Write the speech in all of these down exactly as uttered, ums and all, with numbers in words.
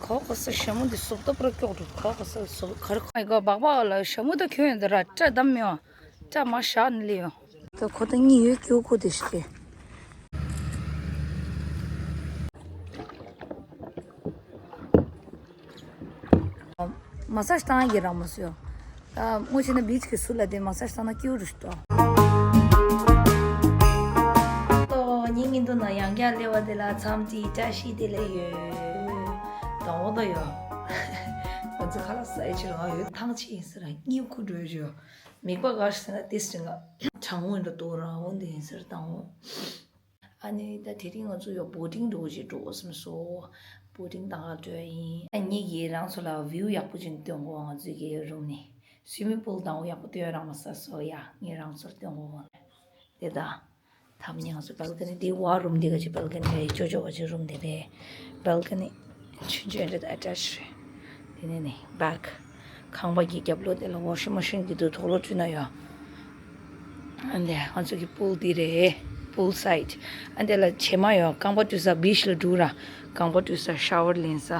ཁོ་ཁོ་ས་ཞྭ་མོ་འདི་སོབ་ཏོ་པུ་ར་ཀྱོག་འགྲོ། ཁོ་ཁོ་ས་སོབ་གར་ཁོ་ཨི་གོ་སྦག་སྦག་ལ་ཞྭ་མོ་ད་ཁྱོད་འདི་ར་སྐྲ་བསྡམས་མི་ཡོང་། སྐྲ་མ་བཞག་ནི་ལི་ཡོང་། ད་ཁོ་ད་གཉིད་ཡོད་ཀྱོག་ཁོ་དེ་ཤི་གེ། མ་སཱ་ཇི་བཏང་གི་རང་མ་སོ། ད་མོ་ཆེ་ན་བིཆ་གི་ཟུར་ལ་དེ་མ་སཱ་ཇི་བཏང་ན་ཀྱུ་རུ་ཤི་ཏོ། ཏོ་ཉིན་གྱི་འདུག་ན་ཡང་བསྐྱར་སླེབས་པ་དེ་ལ་འཚམས་འདྲི་བཀྲ་ཤིས་བདེ་ལེགས་ཡོད། དང་པོ་ད་ཡོད། ང་ཚོ་ཁ་ལག་ཟ་ཡི་ཕྱིར་ང་ཡོད་ཐང་ཆད་ཡིན་ཟེར་གཉིད་ཁུག་འགྲོ་ཡོད། མིག་པ་ག་ཟེར་ན་ཏིས་ཅིང་ག་གྲང་མོ་འདྲ་ཏོ་རང་འོ་འདི་ཡིན་ཟེར་དང་པོ། ཨ་ནི་ད་དེ་རིང་ང་ཚོ་ཡོ་བོ་ཊིང་འགྲོ་ཅིག་འགྲོ་བསམ་སོ། བོ་ཊིང་དང་ག་འགྲོ་ཡིན། ཨ་ཉིད་ཀྱིས་རང་ཚོ་ལ་བིའུ་ཡག་པོ་ཅིག་སྟོན་གོ། ང་ཚོའི་གི་རུམ་ནི་སུའི་མིང་པུལ་དང་པོ་ཡག་པོ་སྟོན་རང་མ་ས་སོ་ཡ། ངས་རང་ཚོར་སྟོན་གོ་དེ་ད་ཐབ་ཉི་ང་ཚོ་བལ་ཀ་ནི་དེ་བ་རུམ་དེ་ག་ཅིག་བལ་ཀ་ནི་རེད། ཅོ་ཅོ་ག་ཅིག་རུམ་དེ་རེད། བལ་ཀ་ནི་ཆུང་ཆུང་རེད། ཨ་ཊེཆ་རེད། དེ་ནས་ནི་བེག་ཁང་པ་གི་རྒྱབ་ལོགས་དེ་ལ་ཝ་ཤིང་མ་ཤིན་གི་དུ་ཐོག་ལོ་བཀྲུས་ན་ཡོད། ཨ་འདི་ང་ཚོ་གི་པུལ་འདི་རེད། པུལ་སའིཌ། ཨ་འདི་ལ་བྱེ་མ་ཡོད། རྐང་པ་བཀྲུ་ས་བིཆ་ལ་འགྲོ་ར། རྐང་པ་བཀྲུ་ས་ཤ་ཝར་ལེན་ས།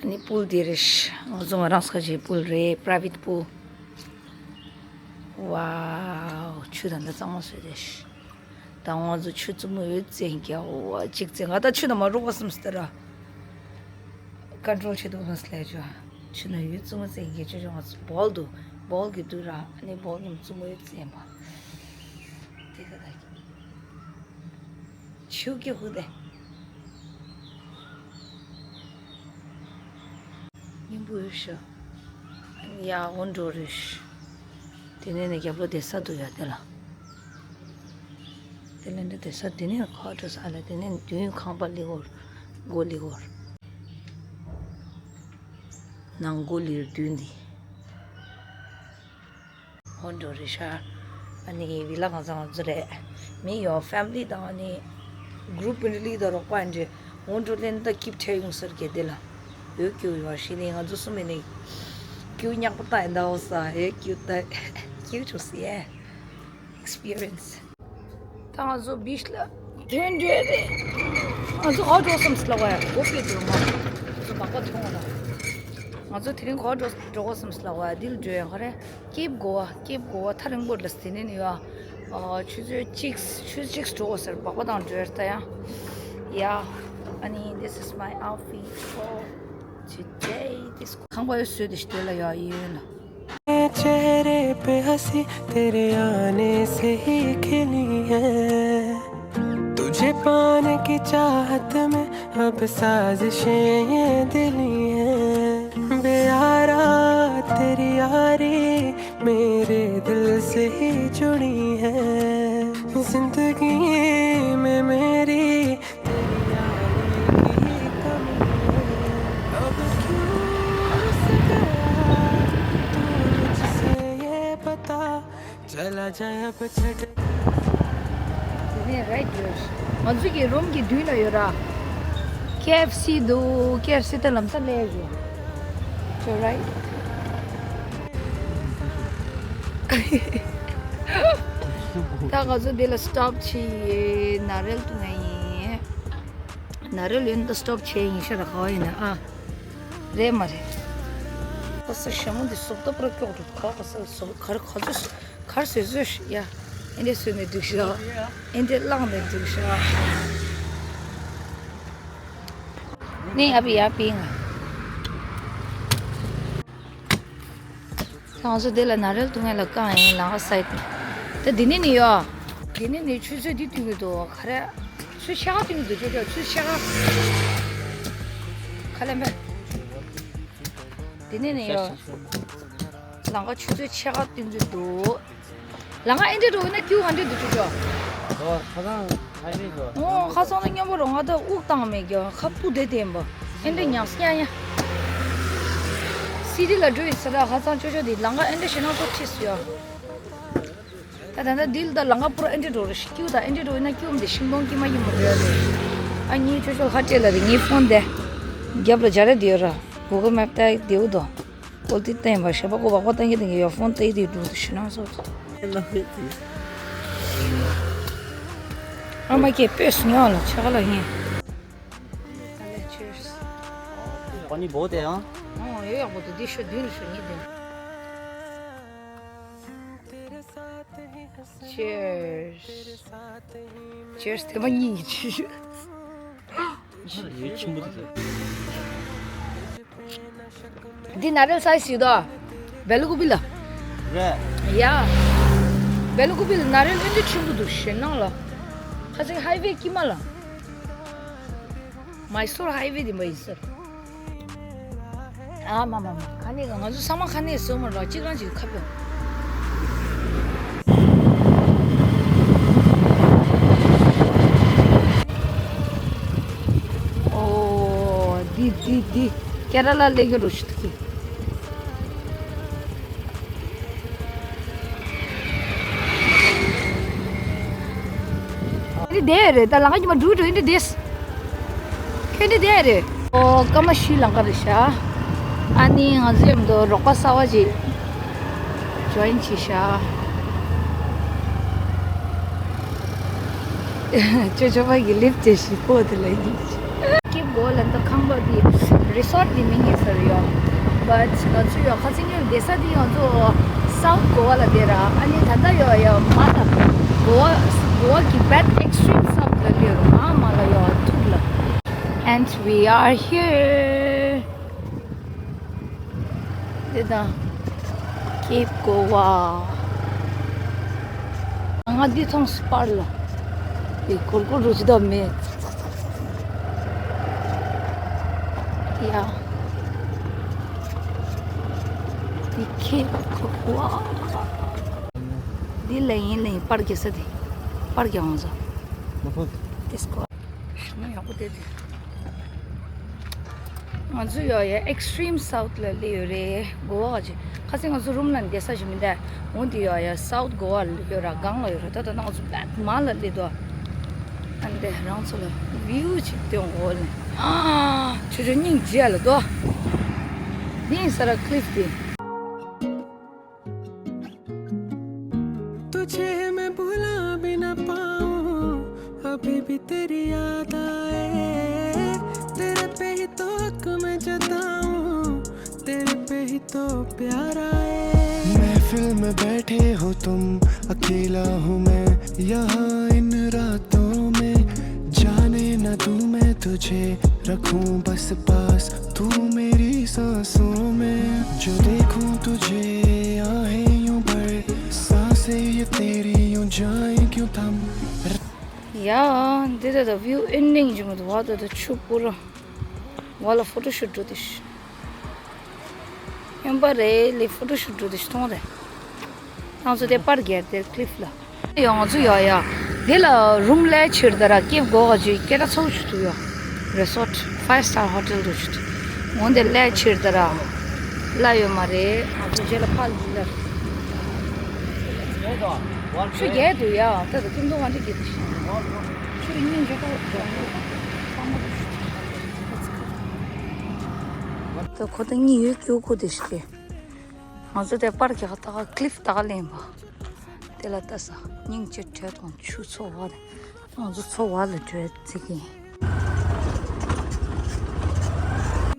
ཨ་ནི་པུལ་འདི་རེད། ང་ཚོ་ང་རང་ས་ཆའི་པུལ་རེད། པ་རའི་ཝེཊ་པུལ། ཝའོ་ཆུ་ད་འདི་གཙང་མ་བཟོས་རེད། ད་ང་ཚོ་ཆུ་རྩུབ་མོ་ཡོད་ཙང་རྒྱ་བོ་གཅིག་ཙང་ང་ད་ཆུ་ན་མ་རོགས་པ་སེམས་སྟེ་ར། ཀོན་ཊོལ་བྱེད་ཐུབ་མ་སླེབས་ཆོག་ཆུ་ན་ཡོད་རྩུབ་མོ་ཙང་རྒྱ་ཆུ་ཆུ་ང་ཚོ་བོལ་འདུག་བོལ་གི་འདུག་ར། ཨ་ནི་བོལ་ཉམས་རྩུབ་མོ་ཡོད་ཙང་པ། དེ་ག་ད་ཆུ་ཀྱི་ཧུ་དེ། སྙིང་པོ་ཡོད་ཤག་ཡ། འོ་འགྲོ་རེད། དེ་ནས་ནས་རྒྱབ་ལོ་བསྡད་ས་འདུག་ཡ་དེ་ལ། དེ་ལས་འདི་བསྡད་ས་དེ་ནས་ཁ་འགྲོ་ས་ལ། དེ་ནས་མདུན་ཁང་པ་ལི་གོར། སྒོ་ལི་གོར། ནང་སྒོ་ལིར་མདུན་འདི། ཧོན་འགྲོ་རེད་ཤག་ཨ་ནི་བི་ལ་གང་ཚང་ང་ཚོ་རེད། མི་ཡོ་ཕེ་མི་ལི་དང་ཨ་ནི་གུ་རུབ་ཕེ་མི་ལི་དང་རོགས་པ་འདྲ། ཧོན་འགྲོ་ལེན་ད་ཀིབ་ཆེ་ཡོང་ཟེར་གི་དེ་ལ། ཡོད་ཀྱུ་ཡོ་ཤི་ནི་ང་ཚོ་གསུམ་མི་ནི་ཀྱུ་ཉག་པོ་ད་ཡིན་ད་འོ་ས་ཧེ་ཀྱུ་ད་ཀྱུ་ཆོ་སི་ཨེ། ཨེག་སི་པི་རི་ཡན་སི། ད་ང་ཚོ་བིཆ་ལ་ཐོན་འདྲེ་རེད། ང་ཚོ་ཨོ་འགྲོ་བསམ་སི་ལ་བ་ཡ་གོ་ཕེ་འགྲོ་མ། ང་ཚོ་བག་པ་ཐོང་བ་ལ། ང་ཚོ་དེ་རིང་གོ་འགྲོ་འགྲོ་བསམ་སི་ལ་བ་ཡ་དིལ་འགྲོ་ཡ་ག་རེ། ཀེབ་གོ་བ་ཀེབ་གོ་བ་ཐག་རིང་པོ་ལ་སི་ནི་ནི་ཡ། ཆུ་ཚོད་གཅིག་ཆུ་ཚོད་གཅིག་འགྲོ་ས་རེད། བག་པ་དང་འགྲོ་ཡ་ད་ཡ། ཡ། ཨ་ནི་this is my outfit for today. This ཁང་པ་ཡོད་བཟོས་དེ་ཞིག་དེ་ལ་ཡ་ཡིན་ན། चेहरे पे हंसी तेरे आने से ही खिली है। तुझे पाने की चाहत में अब साजिशें ये दिली हैं। बेयारा तेरी यारी मेरे दिल से ही जुड़ी है। जिंदगी में मेरी तेरी यारी की कमी है। अब क्यों रुस गया तू मुझसे ये बता। चला जाए अब छट དེ་ནས་རའིཊ་ཡོད། ང་ཚོ་གི་རུམ་གྱི་མདུན་ལ་ཡོད་ར། ཁེ་ཨེཕ་སི་འདུག་ཁེ་ཨེཕ་སི་ད་ལམ་སང་སླེབས་ཡོད། ཅོ་རའིཊ། ད་ང་ཚོ་འདི་ལ་སི་ཊོབ་བྱས་ཡིན། ན་རེལ་འཐུང་ཡ་ཡིན། ན་རེལ་ཡོད་ན་ད་སི་ཊོབ་བྱས་ཡིན་ཤ་ར་ག་བ་ཡིན་ན་ཨ། རེད་མ་རེད། ཨོ་ས་ཞྭ་མོ་འདི་སོབ་ཏོ་པུ་ར་ཀྱོག་འགྲོ། ཁ་ཁ་ས་སོབ་གར་ག་ཚོད་གར་བཟོས་བཟོས་ཤི་ཡ། ཨེ་འདྲས་བཟོས་ནས་འགྲིག་ཤག་ཨེ་འདྲས་བླངས་ནས་འགྲིག་ཤག་ནི་ཨ་བི་ཡ་པིང་། ང་ཚོ་འདི་ལ་ན་རེལ་འཐུང་ཡ་ལ་བཀག་ཡིན། ལང་ཀ་སའིཌ། ད་འདི་ནས་ནི་ཡོ། འདི་ནས་ནི་ཆུ་ཚོད་འདི་ཐོན་གྱི་འདུག་ག་རེ། ཆུ་ཤ་ཁ་ཐོན་གྱི་འདུག་ཅོ་ཅོ་ཆུ་ཤ་ཁ། ཁ་ལེན་པས། འདི་ནས་ནི་ཡོ། ལང་ཀ་ཆུ་ཚོད་ཕྱེད་ཀ་སྟོན་གྱི་འདུག་ལང་ཀ་ཨེ་འདྲ་འགྲོ་ཡིན་ན་ཀྱུ་ག་འདྲ་འདུག་ཅོ་ཅོ། ཨོ་ཁ་སང་ཨེ་འདྲ་འགྲོ། ཨོ་ཁ་སང་ལ་སྙོམས་པོ་རོ། ང་ད་དབུགས་བཏང་མེད་ཀྱང་ཁ་སྤུ་དེ་བསྟན་པ་ཨེ་འདྲ་ཉམས་སྙ་ཡ། སི་ཊི་ལ་འགྲོ་ཡིན་ས་ད་ཁ་སང་ཅོ་ཅོ་དེ་ལང་ཀ་ཨེ་འདྲ་ཞེ་ན་ཚོ་ཁྲིད་སུ་ཡ། ད་ད་ད་འདི་ལ་ད་ལང་ཀ་པུ་ར་ཨེ་འདྲ་འགྲོ་རེ་ཀྱུ་ད་ཨེ་འདྲ་འགྲོ་ཡིན་ན་ཀྱུ་འདི་ཤིང་སྡོང་ཀྱི་མ་ཡིན་མ་འགྲོ་ཡ་རེད། ཨ་ངའི་ཅོ་ཅོ་ལ་ཁ་སྤྲད་ལ་རེད། ངའི་ཕོན་དེ་རྒྱབ་ལ་སྦྱར་རེ་དེ་ཡོད་ར། གུ་གལ་མེབ་ལྟ་ཡ་དེའུ་དོ། ཀོལ་ཏི་བསྟན་པ་ཞེ་པོ་ཀོ་བག་པ་བཏང་གི་དེ་གི་ཡོ་ཕོན་ཏི་དེ་འགྲོ་དུ་ཤི་ན་སོ། ཨ་མ་ཁྱེད་སྤོས་སུ་ཉོ་ལ་ཆ་ག་ལ་ཡིན། पानी बहुत है, हाँ। ཨོ་ཡོད་ཡག་པོ་འདུག་འདི་ཤོ་བདུན་ལ་ཤོ་གཉིས་བདུན། Cheers. Cheers. དེ་མ་གཉིས་ཀྱི་ཆུ་ཤོ། ཡོད་ཆེན་པོ་འདུག་འདི་ན་རེལ་སའི་ཟིག་དོ། བེ་ལ་ཀུ་པི་ལ། རེད། ཡ། བེ་ལ་ཀུ་པི་ལ་ན་རེལ་ཨེ་འདྲ་ཆེན་པོ་འདུག་ཞེད་སྣང་ལ། ཁ་སང་ཧའི་ཝེ་དཀྱིལ་མ་ལ། མའི་སོར་ཧའི་ཝེ་དེ་མ་ཡིན་ཟེར། ཨ་མ་མ་མ། ཁ་ནས་ང་ཚོ་ཚང་མ་ཁ་ནས་སོ་མ་ར་གཅིག་རང་གཅིག་ཁ་པོ། ཨོ། འདི་འདི་འདི་ཀེ་ར་ལ་ལེགས་རོ་ཞིག་ཐུག་གི། འདི་བསྡད་རེད། ད་ལམ་ཁ་ཉི་མ་འགྲོ་འགྲོ་འདི་བསྡད། ཁྱོད་འདི་བསྡད་རེད། ཨོ་སྐར་མ་བཞི་ལམ་ཁ་རེད་ཤག་ཨ་ནི་ང་ཚོ་མཉམ་དུ་རོགས་པ་གསར་པ་ཅིག་ཇོ་ཡིན་བྱས་ཤག་ཅོ་ཅོ་པ་གི་ལིབ་དེ་ཞིག་པོ་དེ་ལ་ཡིན། ཀེབ་གོ་ཝ་ལ་འདི་ཁང་པ་འདི་རི་སོར་འདི་མིང་ཡིན་ཟེར་ཡོད། བཊ་ང་ཚོ་ཡོད་ཁ་སང་ཉིན་བསྡད་ས་འདི་ང་ཚོ་སའུཐ་གོ་ཝ་ལ་བསྡད་ར། ཨ་ནི་ད་ལྟ་ཡོད་ཡོད་མ་ལ་གོ་ཝ་གོ་ཝ་གི་བཊ་ཨེག་སི་ཊྲིམ་སའུཐ་ལ་སླེབས་ར། ཨ་མ་ལ་ཡོད་ཐུག་ལ། And we are here. འདི་དང་ཀེབ་གོ་ཝ། ང་འདི་མཐོང་སོང་པར་ལ། འདི་གོར་གོར་རུ་ཅི་ད་མེད། ཡ། འདི་ཀེབ་གོ་ཝ། འདི་ལ་ཡིན་ལ་ཡིན་པར་རྒྱག་ས་དེ། པར་རྒྱག་འོང་ས། ལྟོས་ཀོ། ཞེད་སྣང་ཡག་པོ་དེ་དེ། ང་ཚོ་ཡོད་ཡ་ཨེག་སི་ཊྲིམ་སའུཐ་ལ་སླེབས་ཡོད་རེད། གོ་ཝ་ག་ཅིག་ཁ་སང་ང་ཚོ་རུམ་ལ་བསྡད་ས་ཞིག་མི་འདུག་འོ་འདི་ཡོད་ཡ་སའུཐ་གོ་ཝ་ལ་ཡོད་ར། སྒང་ལ་ཡོད་ར། ད་ད་ང་ཚོ་བཊ་མ་ལ་སླེབས་འདུག་ཨ་འདི་རང་ཚོ་ལ་བིའུ་ཅིག་སྟོན་གོ་ལ། ཨ་ཆུ་ཆུ་སྙིང་རྗེ་ལ་འདུག་འདི་ཡིན་ས་ར་ཀི་ལིབ་དེ། तुझे मैं भुला भी ना पाऊं, अभी भी तेरी याद आए। तेरे पे ही तो हक मैं जताऊं, तेरे पे ही तो प्यार आए। महफिल में बैठे हो तुम, अकेला हूँ मैं यहाँ इन रातों में। जाने ना दूं मैं तुझे, रखूं बस पास तू मेरी सांसों में। जो देखूं तुझे, आहें यूं भर सांसें ये तेरी यूं जाएं क्यों थम। ཡ། འདི་ད་ད་བིའུ་ཨེན་ཌིང་ཅིག་མ་འདུག་བ། ད་ད་ཆུ་པུ་ར་བ་ལ་ཕོ་ཊོ་ཤུཊ་འགྲོ་དེ་ཤི། ཡོང་པ་རེད་ལེ། ཕོ་ཊོ་ཤུཊ་འགྲོ་དེ་ཤི་མཐོང་དེ། ང་ཚོ་དེ་པར་རྒྱག་དེ་ཀི་ལིབ་ལ། ཡོང་ང་ཚོ་ཡོད་ཡ། དེ་ལ་རུམ་ལས་ཕྱིར་ད་ར་ཀེབ་གོ་ཝ་ག་ཅིག་སྐད་གྲགས་ཚ་པོ་ཞིག་འདུག་ཡ། རི་སོར་ཕའིབ་སི་ཊར་ཧོ་ཊེལ་འདུག་ཞིག་འོན་ཏེ་ལས་ཕྱིར་ད་ར་ལ་ཡོད་མ་རེད། ང་ཚོ་རྗེས་ལ་ཕར་ལ་ཆུ་རྒྱས་འདུག་ཡ། ད་ད་ཀིམ་དུ་ང་འདྲ་རྒྱས་འདུག་ཤིང་། ཆུ་རི་སྙིང་རྗེ་པོ་འདུག་ད་ཁོ་ད་གཉིད་ཡོད་སྐྱོ་ཁོ་དེ་ཤི། ང་ཚོ་དེ་པར་རྒྱག་ད་ག་ཀི་ལིབ་ད་ག་ལེན་པ། དེ་ལ་ལྟ་ས། སྙིང་རྗེ་བྲལ་དང་ཆུ་ཚོ་བ་རེད། ང་ཚོ་ཚོ་བ་ལ་བྲོས་ཚིག་ཡིན།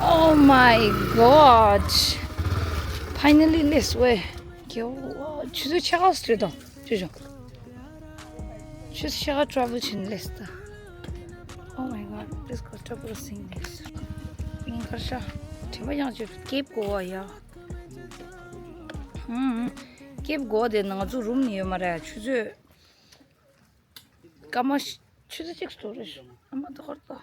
Oh my God! Finally, let's way. ཆུ་ཚོད་ཕྱེད་ཀ་སྤྲད་དང་ཅུ་ཅུ། ཆུ་ཚོད་ཕྱེད་ཀ་ཊ་རེ་ཝལ་བྱས་ནས་སླེབས་ད། Oh my God, let's go, trouble sing this. ཉིན་ཁར་ཤ། དྲན་པ་ཡང་བྱེད་ཀེབ་གོ་ཝ་ཡ། ཧུམ། ཀེབ་གོ་ཝ་དེ་ན་ང་ཚོ་རུམ་ནི་ཡོད་མ་རེད། ཆུ་ཚོད་སྐར་མ་ཤ། ཆུ་ཚོད་གཅིག་སུ་རེད། ཨ་མ་ད་ཧོར་ད།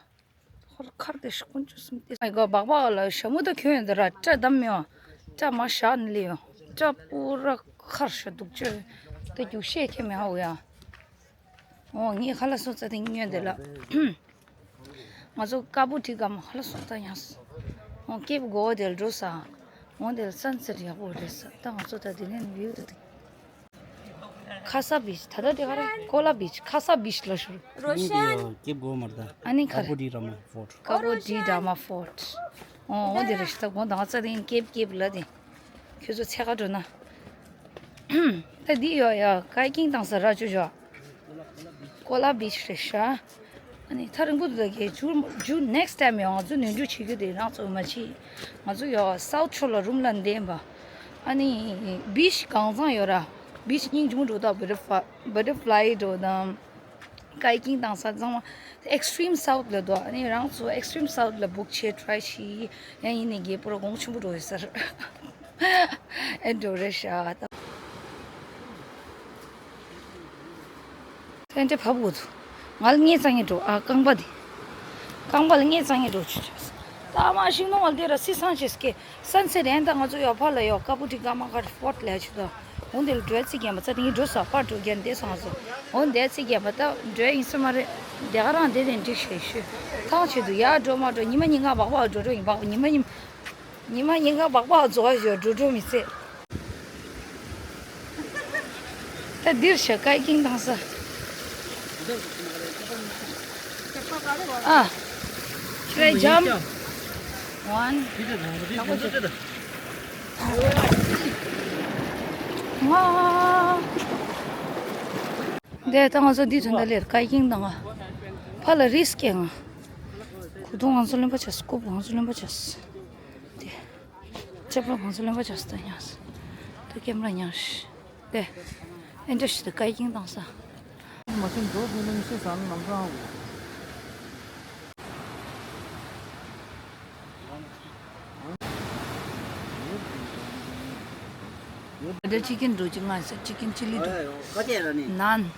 ཧོར་ཁར་དེ་ཤ་ཀུན་ཆུ་སུམ་དེ། ཨ་གོ་སྦག་སྦག་ལ་ཞྭ་མོ་ད་ཁྱོད་ཡོད་འདི་ར་སྐྲ་བསྡམས་ཡོང་། སྐྲ་མ་བཞག་ནི་ལི་ཡོང་། སྐྲ་པུ་ར་ཁར་ཤ་འདུག་ཅོ། ད་རྒྱུགས་ཤེས་ཁྱེད་མེད་ཧ་འུ་ཡ། ཨོ་ངས་ཁ་ལག་སོང་ཙ་དེ་ཉོས་དེ་ལ། ང་ཚོ་ཀ་པོ་ཊི་གམ་ཧ་ལ་སོང་ད་ཡང་། ཨོ་ཀེབ་གོ་ཝ་དེ་ལ་འགྲོ་ས། ཨོ་དེ་ལ་སན་སེཊ་ཡག་པོ་རེད་ས། ད་ང་ཚོ་ད་དེ་ནས་བིའུ་དེ་དེ། ཁ་ས་བིཆ། ད་ལྟ་དེ་ག་རེ་ཀོ་ལ་བིཆ། ཁ་ས་བིཆ་ལ་ཞུ། རོ་ཤན། ཀེབ་གོ་ཝ་མ་རེད་ད། ཨ་ནི་ག་རེ། ཀ་པོ་ཊི་ཌ་ར་མ་ཕོརཊ། ཀ་པོ་ཊི་ཌ་ར་མ་ཕོརཊ། ཨོ་ཨོ་དེ་རེད་ཤི། ད་དགོང་དང་ཙ་དེ་ཀེབ་ཀེབ་ལ་དེ། ཁྱོད་ཚོ་འཚོལ་ག་འགྲོ་ན། ད་འདི་ཡོད་ཡ། ཀའི་ཀིང་བཏང་ས་ར་ཅོ་ཅོ། ཀོ་ལ་བིཆ་རེད་ཤག་ཨ་ནི་ཐག་རིང་པོ་འདུག་ད་གས་ཇུ་ཇུ་next time་ཡང་ང་ཚོ་ནུས་རྒྱུ་བྱེད་རྒྱུ་དེ་རང་ཚོ་མ་བྱེད། ང་ཚོ་ཡང་south་ཕྱོགས་ལ་རུམ་ལ་འདེམས་པ། ཨ་ནི་beach་གང་ཚང་ཡོད་ར། beach་སྙིང་རྗེ་མོ་འགྲོ་ད་butterfly butterfly་འགྲོ་དང་། kayaking་དང་ས་ཚང་མ་extreme south་ལ་འདུག་ཨ་ནི་རང་ཚོ་extreme south་ལ་book་བྱེད་try་བྱེད། ཡང་ཡིན་ནའི་རྒྱལ་པོ་ར་གོང་ཆེན་པོ་འགྲོ་ཡོད་ས་རེད། ཨེ་འགྲོ་རེད་ཤག་ད། ཏན་ཏན་བབ་དགོས་འདུག་ང་ལ་ངའི་རྩ་ངེ་འགྲོ་ཨ་རྐང་པ་འདི། རྐང་པ་ལ་ངའི་རྩ་ངེ་འགྲོ་ཆུ་ཆུ། ད་མ་ཤིང་ནང་བ་འདི་ར་སི་སང་ཆེ་སྐེ་སན་སེ་རན་ད་ང་ཚོ་ཡོ་ཕ་ལ་ཡོ་ཀ་པུ་ཏི་ཀ་མ་ཀ་ཕོར་ལས་ཆུ་ད། འོ་འདི་ལ་འགྲོའི་རྩིས་རྒན་པ་ཙ་དེ་ངས་འགྲོ་ས་པར་འགྲོ་རྒན་བསྡད་སོང་ང་ཚོ། འོ་འདི་རྩིས་རྒན་པ་ད་འགྲོའི་ཡིན་ས་མ་རེད། འདི་ག་རང་བསྡད་དེ་འགྲིག་ཤེས་ཤུ། ཐང་ཆེ་འདུག་ཡར་འགྲོ་མ་འགྲོ་ཉི་མ་ཉིན་གང་སྦག་སྦག་འགྲོ་འགྲོ་ཡིན་སྦག་ཉི་མ་ཉིན། ཉི་མ་ཉིན་གང་སྦག་སྦག་རྫོགས་ཡོད་འགྲོ་འགྲོ་མི་ཚེ། ད་འདིར་ཤ་ཀའི་ཀིང་བཏང་ས། ཨ། Should I jump? One. ང་། འདི་ད་ང་ཚོ་འདི་ཐོན་ད་ལེར་ཀའི་ཀིང་བཏང་ང་། ཕ་ལ་རིས་ཀྱང་ང་། གོ་ཐོང་ང་ཚོ་ལེན་པ་ཆས་ཀོབ་ང་ཚོ་ལེན་པ་ཆས། དེ། ཅེབ་ལོ་གང་ཚོ་ལེན་པ་ཆགས་སྟེ་ཉགས། དེ་ཀེམ་ར་ཉགས། དེ། ཨེ་འདྲ་ཞིག་ཏུ་སྐད་ཀྱིན་བཏང་ས། མ་ཤེས་འགྲོ་དུས་ནམ་ཤེས་ཟང་ནམ་སང་། དེ་ཅི་ཀིན་འགྲོ་ཅི་ང་ཟེར་ཅི་ཀིན་ཅི་ལི་འགྲོ། ནན།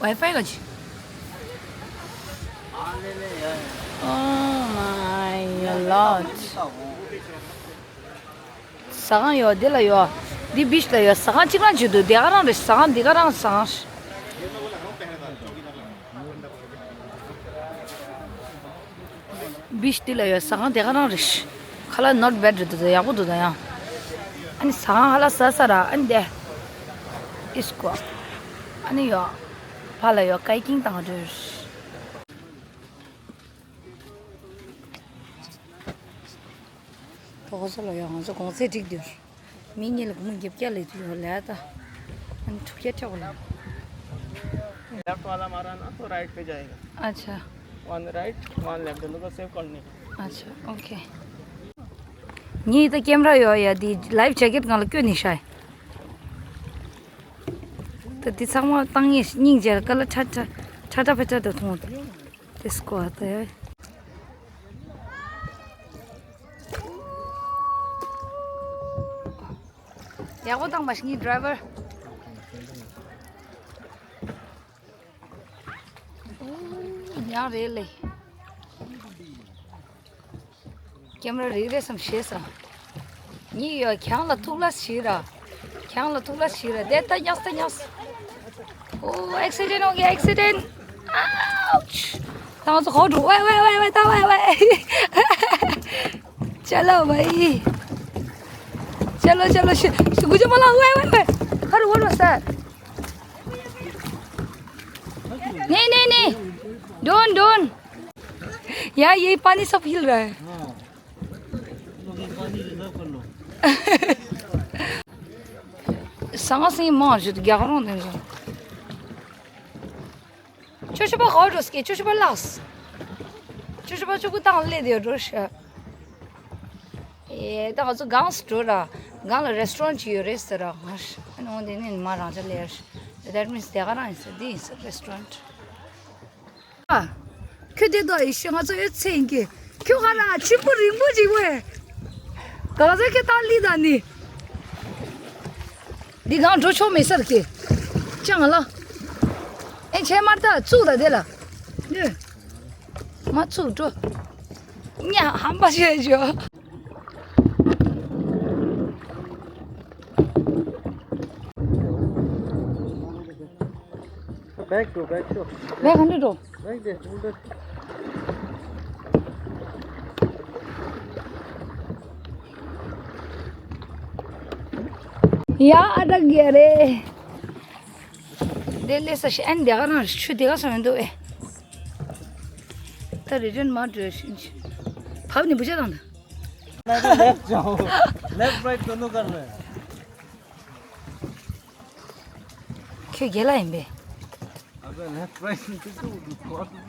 Wi-Fi ག་ཅི། Oh my lord. ཟ་ཁང་ཡོད་འདི་ལ་ཡོད། འདི་བིཆ་ལ་ཡོད་ཟ་ཁང་གཅིག་རང་བྱེད་འདུག་འདི་ག་རང་རེད་ཟ་ཁང་འདི་ག་རང་ཟ་ཁང་བིཆ་འདི་ལ་ཡོད་ཟ་ཁང་འདི་ག་རང་རེད། ཁ་ལག་not bad རེད་འདུག་ཡག་པོ་འདུག་ད་ཡང་། ཨ་ནི་ཟ་ཁང་ཧ་ལ་ཟ་ས་ར་ཨ་ནི་འདི། ཨིས་ཀོ། ཨ་ནི་ཡོད། ཕ་ལ་ཡོད་སྐའི་ཀིང་བཏང་འདྲ། ཐོག་སོ་ལ་ཡོད་ང་ཚོ་གོང་ཚད་འགྲིག་འདུག་མི་གཉིས་ལ་སྒོར་མོ་བརྒྱད་བརྒྱ་ལས་དུ་ཡོད་ལས་ད། ཨ་ནི་དྲུག་བརྒྱ་སྤྲད་པ་ལ། लेफ्ट वाला मारा ना तो राइट पे जाएगा। अच्छा। One right one left दोनों को सेव करने। अच्छा ओके। ངས་ད་ཀེམ་ར་ཡོད་ཡ་དེ་ལའིབ་ཇེ་ཀེཊ་སྒང་ལ་བསྐྱོན་ནས་ཤག་ད་དེ་ཚང་མ་བཏང་ངས་སྙིང་རྗེ་ལ་ཀ་ལ་ཁྲ་ཁྲ་ཁྲ་ཁྲ་ཕེ་ཁྲ་དུ་མཐོང་འདུག་དེ་སྐོར་དེ། ཡག་པོ་བཏང་པ་ཞིག་ངའི་ཌ་རའི་ཝར། ཡག་རེད་ལེ། ཀེམ་ར་རིག་རེད་བསམ་ཤེས་ས། གཉིས་ཡོད་གྱང་ལ་ཐུག་ལ་ཞིག་ར། གྱང་ལ་ཐུག་ལ་ཞིག་ར་དེ་ལྟ་ཉགས་ལྟ་ཉགས། ओ एक्सीडेंट हो गया एक्सीडेंट। आउच। ད་ང་ཚོ་ཧོ་འགྲོ། ཝེ་ཝེ་ཝེ་ཝེ། ད་ཝེ་ཝེ། चलो भाई। चलो चलो। गुजो मला। वे वे वे। हर वन सर। नहीं नहीं नहीं। Don't don't. यार ये पानी सब हिल रहा है। सांस ही मार जो तो क्या करूं। ཁྱོད་ཤི་པ་ཧོ་འགྲོ་སྐད། ཁྱོད་ཤི་པ་ལགས། ཁྱོད་ཤི་པ་ཆུ་ཁུ་དང་ལེ་དེ་འགྲོ་ཤ། ཨེ་ད་ང་ཚོ་གངས་སུ་འགྲོ་ར། གངས་ལ་རེ་སི་ཊོ་རན་ཊི་ཅིག་ཡོད་རེད་ཟེར་ར། ང་ཨ་ནི་འོང་དེ་ནས་མ་རང་ཅག་ལེ་ཡར་ཤ། That means དེ་ག་རང་ཡིན་ཟེར། འདི་ཡིན་ཟེར་རེ་སི་ཊོ་རན་ཊི། ཨ། ཁྱོད་དེ་དོ་ཡི་ཤོད་ང་ཚོ་ཡོད་ཚད་ཡིན་གི། ཁྱོད་ག་ལ་ཆེན་པོ་རིང་པོ་ཅིག་བས། གང་ཟག་ཁྱོད་ཏང་ལི་དང་ནི། འདི་གང་འགྲོ་ཆོག་མེད་ས་རེད་གི། ཅང་ལ། ཨེ་ཆེ་མར་ད་བཙུགས་ད་དེ་ལ། ནི། མ་བཙུགས་འགྲོ། ཉ་ཧམ་པ་བྱས་ཞོ། Back འགྲོ། back ཤོག Back ག་འདྲ་འགྲོ། back དེ་ཁོང་ཚོ། ཡ་ཨ་ད་གེ་རེ། དེ་ལས་ས་ཤི་ཨན་དེ་ག་རང་ཆུ་དེ་ག་སོང་ཡོང་འདུག་ཨེ། ད་རི་ཊན་མ་འགྲོ་ཤིན་ཆུ། བབ་ནི་བུ་ཆ་དང་ད། लेफ्ट जाओ। लेफ्ट राइट दोनों कर रहे हैं। ཁྱོད་རྒན་ལགས་ཡིན་པས། अबे लेफ्ट राइट किसको बोलते हैं?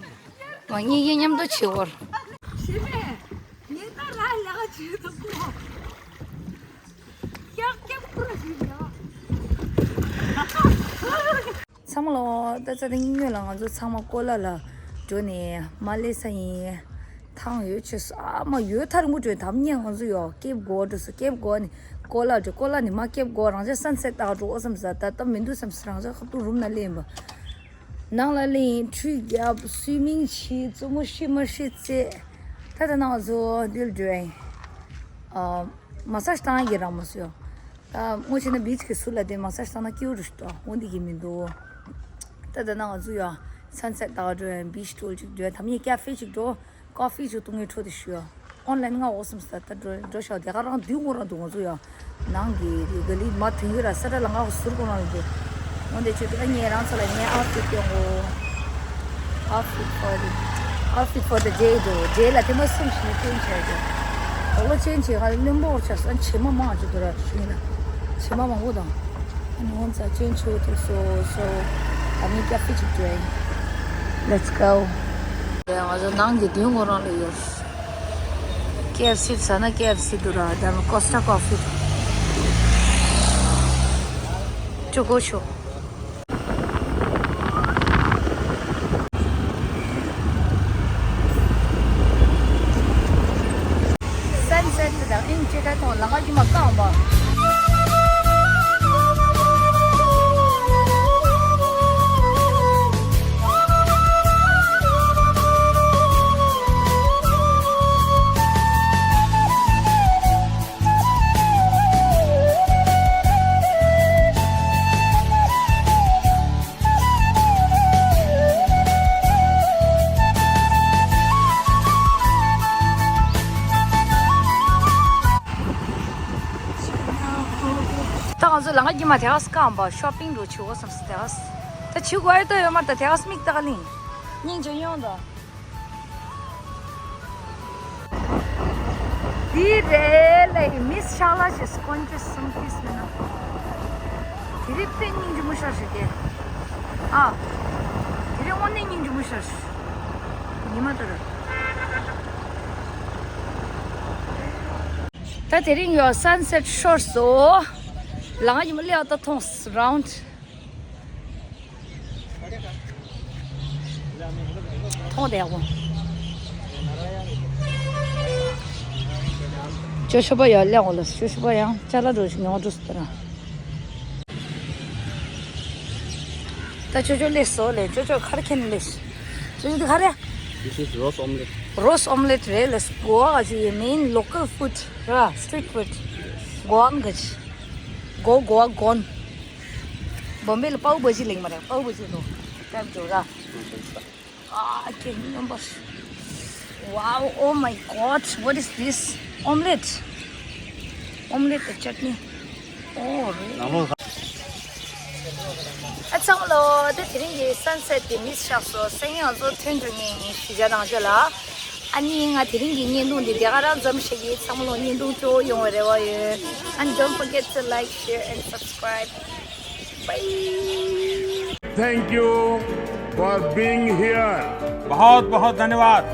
ང་གཉིས་ཀྱིས་མཉམ་དུ་བྱེད་བར། ཞི་མེ། ངས་ད་ར་ལ་བྱེད་དུ་ཀོ། ཡག་ཀྱང་ཀུ་ར་ཞིག་ཡ། ཚང་མ་ལོ། ད་ཚ་དེ་སྔོན་ལ་ང་ཚོ་ཚང་མ་ཀོ་ལ་ལ་འགྲོ་ནས་མ་སླེབས་ས་ཡིན། ཐང་ཡོད་ཆེ་ས་མ་ཡོད་ཐར་མོ་འགྲོ་དམ་ཉེ་ང་ཚོ་ཡོ་ཀེབ་གོ་འགྲོ་སོ། ཀེབ་གོ་ནས་ཀོ་ལ་འགྲོ། ཀོ་ལ་ནས་མ་ཀེབ་གོ་རང་ཅག་སན་སེད་ལྟ་འགྲོ་འོ་བསམ་ས། ད་ད་མི་འདུག་བསམ་ས། རང་ཅག་ཁ་ཐུག་རུམ་ན་སླེབས་པ། ནང་ལ་ལེན་ཁྲུས་རྒྱབ་སུའི་མིང་བྱེད་རྩུབ་མོ་ཤི་མ་ཤི་རྩེད། ད་ད་ནང་ཚོ་འདིར་འགྲོ་ཡིན། ཨ། མ་སཱ་ཇི་བཏང་གི་རང་མ་སུ་ཡོ། ད་མོ་བྱས་ན་བིཆ་གི་ཟུར་ལ་དེ་མ་སཱ་ཇི་བཏང་ན་སྐྱིད་རུ་ཤི་ཏོ་འོ་འདི་གི་མི་འདུག་ད་ད་ནང་ཚོ་ཡོ་སན་སེད་ལྟ་འགྲོ་ཡིན། བིཆ་ཊུར་ཅིག་འགྲོ་ཡིན། ད་མི་ཀ་ཧྥེ་ཅིག་འགྲོ། ཀོ་ཧྥི་ཅིག་བཏུང་ངེས་འཕྲོ་དེ་ཞུ། ཨོན་ལན་ང་འོ་སམ་སྟ་ད་འགྲོ་འགྲོ་ཤག་དེ་ག་རང་དུས་ངོ་རང་དུ་ང་ཚོ་ཡང་ནང་གི་ག་ལི་མ་དུས་ཡོད་ར་ས་ད་ལ་ང་ཟུར་གོ་རང་ལ་འགྲོ། འོན་ཏེ་ཆུ་དེ་ཨ་ཉེ་རང་ཚོ་ལ་ངའི་ཨའུ་ཕིད་སྟོན་གོ། ཨའུ་ཕིད་ཕོར་དི། ཨའུ་ཕིད་ཕོར་དི་ཌེ་འགྲོ། ཌེ་ལ་དེ་མ་སུམ་ཞིག་ནས་ཅེན་ཇི་བྱས་འགྲོ། འོ་ལོ་ཅེན་ཇི་བྱས་ག་ལི་བློན་པོ་ཆགས་སོང་། ཆེ་མ་མང་ཅིག་འདུག་ར་ཞུ་ཡིན་ན། ཆེ་མ་མང་པོ་དང་། ཨ་ནི་ཧོན་ཙ་ཅན་ཆུ་ཐུག་སོ་སོ། ཨ་ནི་ཀ་ཧྥེ་ཅིག་འགྲོ་ཡིན། Let's go. ང་ཚོ་ནང་གི་མདུན་ཁོ་རང་ལ་ཡོད། ཀེ་ཨེཕ་སི་ཟ་ན་ཀེ་ཨེཕ་སི་འདུག་ར་དེ་ནས་ཀོ་སི་ཊ་ཀོ་ཧྥི་འདུག་ཅོ་གོ་ཤོ། སན་སེད་དང་ཨིན་ཅེ་ད་ཐོང་ལ་ང་ཅི་མ་ཀང་བ། ད་ང་ཚོ་ལ་ང་གི་མ་དེ་ཨ་སི་ཀམ་པ་ཤོ་པིང་རུ་ཆུ་བོ་སམ་སི་དེ་ཨ་སི། ད་ཆུ་གོ་ཨེ་ཏོ་ཡོད་མ་ད་དེ་ཨ་སི་མིག་ཏག་ལིང་སྙིང་རྗེ་ཡོང་ད། འདི་རེད་ལེ། མིས་ཤག་ལ་ཞེས་སྐོན་ཅེས་སུམ་ཕིས་མེད་ན། དེ་རིགས་དཔེ་སྙིང་རྗེ་མོ་ཤར་ཞིག་གེ། ཨ། དེ་རིགས་དངོས་གནས་སྙིང་རྗེ་མོ་ཤར་ཞིག་ཉི་མ་ལྟར། ད་དེ་རིང་ཡོད་སན་སེད་ཤོར་སོ། ལང་ཡིན་མ་ལེ་ཨ་ད་མཐོང་རའུན་མཐོང་བསྡད་གོ། ཅོ་ཤོ་པ་ཡ་ལེ་འོ་ལ་ཅོ་ཤོ་པ་ཡང་ཅ་ལ་འགྲོ་ཞིག་ཉོ་འགྲོ་སུ་དེ་ར། ད་ཅོ་ཅོ་ལེ་སོ་ལེ་ཅོ་ཅོ་ཁར་ཁེན་ལེ་སོ། ཅོ་ཅོ་འདི་ག་རེ། This is roast omelette. Roast omelette རེད་ལེ་སོ། གོ་བ་ག་ཅིག་ཡོད། Main local food ར། Street food. གོ་བ་ག་ཅིག་གོ་གོ་བ་གོན། བོམ་བེ་ལ་པའུ་བ་ཇི་ལེགས་མ་རེད། པའུ་བ་ཇི་ལོ། ཀྲེབ་འགྲོ་ར། ཨ་ཀེ་ནམ་བར། Wow, oh my God, what is this? Omelette. Omelette དང་ཅཊ་ནི། ཨོ་རེད། ཨ་ཚང་མ་ལོ། ད་དེ་རིང་གི་སན་སེད་དེ་མིས་ཤག་སོ། སང་ཉིན་ང་ཚོ་ཐོན་འགྲོ་ངེས་ཡིན། གཞིས་ཆགས་ནང་ཆོས་ལ། ཨ་ནི་ང་དེ་རིང་གི་བརྙན་ཐུང་འདི་དེ་ག་རང་ཙམ་བྱེད་ཀྱི། ཚང་མ་ལོ་བརྙན་ཐུང་སྤྲོ་བོ་ཡོང་བའི་རེ་བ་ཡོད། And don't forget to like, share and subscribe. Bye. Thank you for being here. बहुत बहुत धन्यवाद।